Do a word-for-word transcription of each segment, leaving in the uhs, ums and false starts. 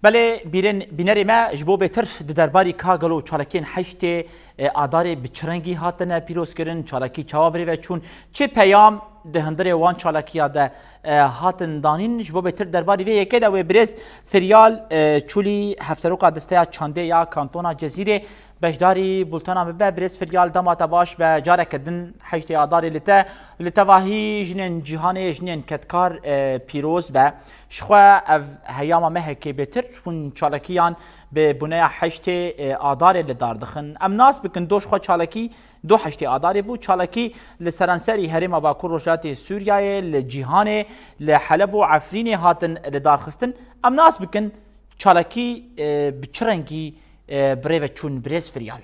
Belê bîrên bînerê me ji bo bêtir di derbarî ka gelo çalakiyên heştê, e, Adarê bi çi rengî hatine pîrozkirin, çalakî çawa birêve çûn, çi peyam di hundirê wan çalakiya de, e, hatin danîn, ji bo bêtir derbarî vê yekê de wê birêz Firyal, e, Çûlî, hevseroka desteya çandê ya Kantona Cezîrê, beşdarî bultena me be. Birêz Firyal, dema te baş be, careke din heştê Adarê li te, li tevahî jinên cîhanê, jinên kedkar, e, pîroz be. Jixwe ev heyama mehekê bêtir hûn çalakiyan bi buneya heştê, e, Adarê li dar dixin. Em nas bikin, do jixwe çalakî do heştê Adarê bû. Çalakî li seranserî herêma Bakur Rojhilatê Sûriyeyê, li cîhanê, li Heleb û Efrînê hatin li dar xistin. Em nas bikin, çalakî, e, bi çi rengî, e, birêve çûn, birêz Firyal?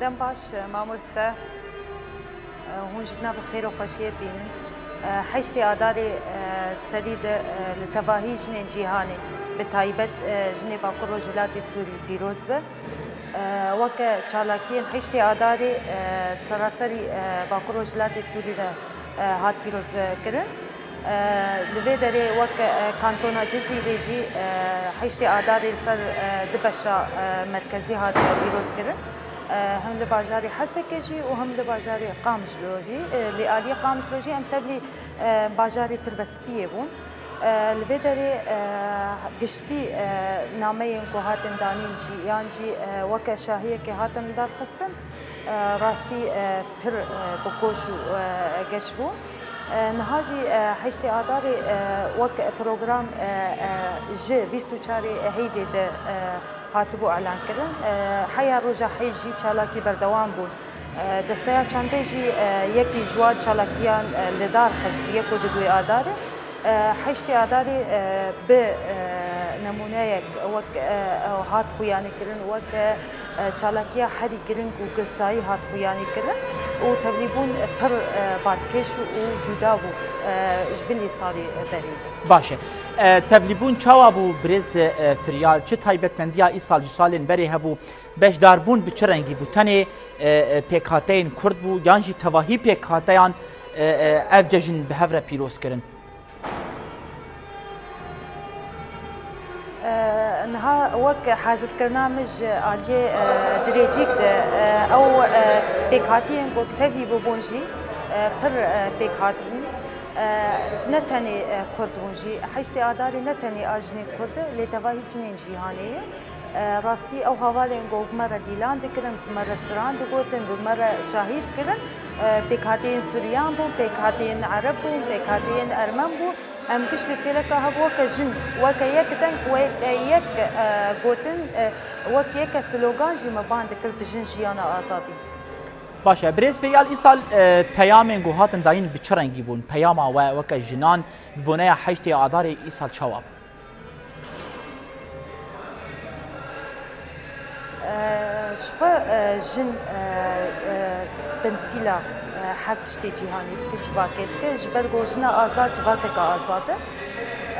Dem baş, mamoste. Hûn jî di nav xêr û xweşiyê bînin. Heştê Adarê, di serî de, li tevahî jinên cîhanê, bi taybet, jinê Bakur Rojhilatê Sûrî pîroz be. Weke çalakiyên heştê Adarê, di seraserî, Bakur Rojhilatê Sûrî de, hat pîroz, kirin. Li vê derê wek, e, Kantona Cizîrê jî, e, heştê Adarê li ser, e, du beşa, e, merkezî hat pîrozkirin. E, him li bajarê Hesekê jî û him li bajarê Qamişlo jî, e, li aliyê Qamişlo jî em tevlî, e, bajarê Tirbespiyê bûn. E, li vê derê, e, giştî, e, nameyên ku hatin danîn jî yan jî, e, weke şahiyekê hatin lidarxistin, e, rastî, e, pir, e, bi koş û, e, geş bû. E, niha jî, e, heştê Adarê, e, wek program, e, e, ji bîst û çarê heyvê de, e, hatibû elankirin. E, heya roja heyv jî çalakî berdewam bûn. E, desteya çandê jî, e, yekî ji wan çalakiyan, e, li dar xist, yek û du duê Adarê. E, heştê Adarê, e, bi, e, nemûneyek wek, e, ew hat xuyanîkirin, wek, e, e, çalakiya herî giring û girsayî hat xuyanîkirin û tevlîbûn pir, e, balkêş û cuda bû, e, ji bilî salî berî. Baş e. E, tevlîbûn çawa bû, birêz, e, Firyal? Çi taybetmendiya îsal ji salên berê hebû? Beşdarbûn bi çi rengî bû? Tenê, e, e, pêkhateyên Kurd bû yan jî tevahî pêkhateyan, e, e, ev cejn bi hev re pîroz kirin? E, niha wek hazirkirina min ji aliyê, e, dirêcîk de, e, ew, e, pêkhatiyên ku tevî bibûn jî, e, pir, e, pêkhat bûn. E, ne tenê, e, Kurd bûn jî, heştê Adarê ne tenê a jinên Kurd e, lê tevahî cinên cîhanê ye. E, rastî ew hevalên ku bi me re dîlan dikirin, bi me re stran digotin, bi me re şahî dikirin, e, pêkhateyên Suryan bûn, pêkhateyên Ereb bûn, pêkhateyên Ermen bûn. Em giş li kêleka hev weke jin, weke yek deng, weke yek, e, gotin, e, wek yeke slogan jî me ban dikir bi jin jiyana azadî. Baş e. Birêz Feyyal, îsal, e, peyamên ku hatin dayîn bi çi rengî bûn? Peyama we weke jinan bi boneya heştê Adarê îsal çawa bû? E, ji xwe, e, jin, e, e, temsîla, e, her tiştê cîhanê dike, civakê dike. Ji ber ku jina azad civakeke azad e.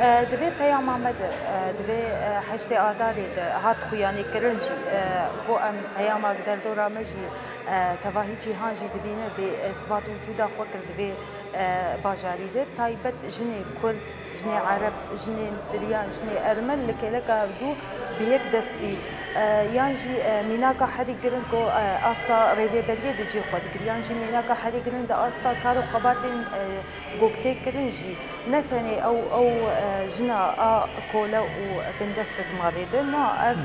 E, di vê peyama me de, e, di vê, e, heştê Adarê de hat xuyanîkirin jî, e, ku em peyamak derdora me jî, e, tevahî cîhan jî dibîne, bê, e, isbat û wicûda xwe kir di vê, e, bajarî de. Taybet jinê Kurd, jinê Ereb, jinên Siryan, jinê Ermen li kêleka hevdû bi yek destî, e, yan jî, e, mînaka herî giring ku, e, asta rêvêberiyê di cî xwe digir, yan jî mînaka herî giring di asta kar û xebatên, e, ku tê kirin jî, ne tenê ew, ew, e, jina a kole û bindest di malê de, na, ev,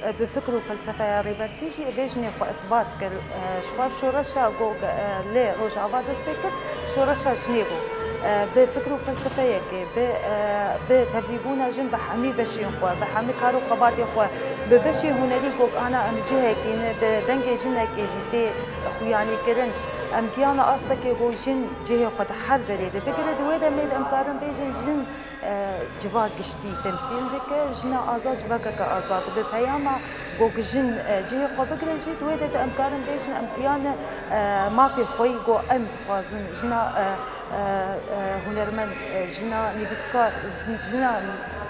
e, bi fikr û felsefeya Rêbertî jî vê jinê xwe isbat kir. E, ji xwe şoreşa ku, e, li Rojava dest pê kir, şoreşa jinê bû. E, bi fikr û felsefeyekê, bi, e, bi tevlîbûna jin bi hemî beşên xwe, bi hemî kar û xebatê xwe, bi beşê hunerî ku ana em cihekî ne, bi dengê jinekê jî tê xuyanîkirin. Em giyana astekê ku jin cihê xwe di her derê de bigire, di wê demê de em karin bêjin jin, e, civa giştî temsîl dike. Jina azad civakeke azad e. Bi peyama ku jin, e, cihê xwe bigire jî, di wê de, de em karin bêjin em giyane, e, mafê xwe yî ku em dixwazin. Jina, e, e, e, hunermend, e, jina nivîskar, jin-, jina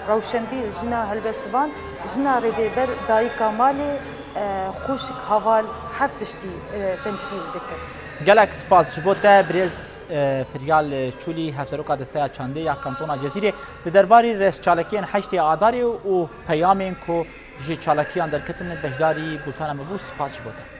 rewşenbîr, jina helbestvan, jina rêvêber, dayika malê, e, xwişk, heval, her tiştî, e, temsîl dike. Gelek spas ji bo te, birêz Firyal Çûlî, hevseroka Desteya Çandê ya Kantona Cezîrê, di derbarî rêzçalakiyên heştê Adarê û peyamên ku ji çalakiyan derketin beşdarî bultena me bû. Spas ji bo te.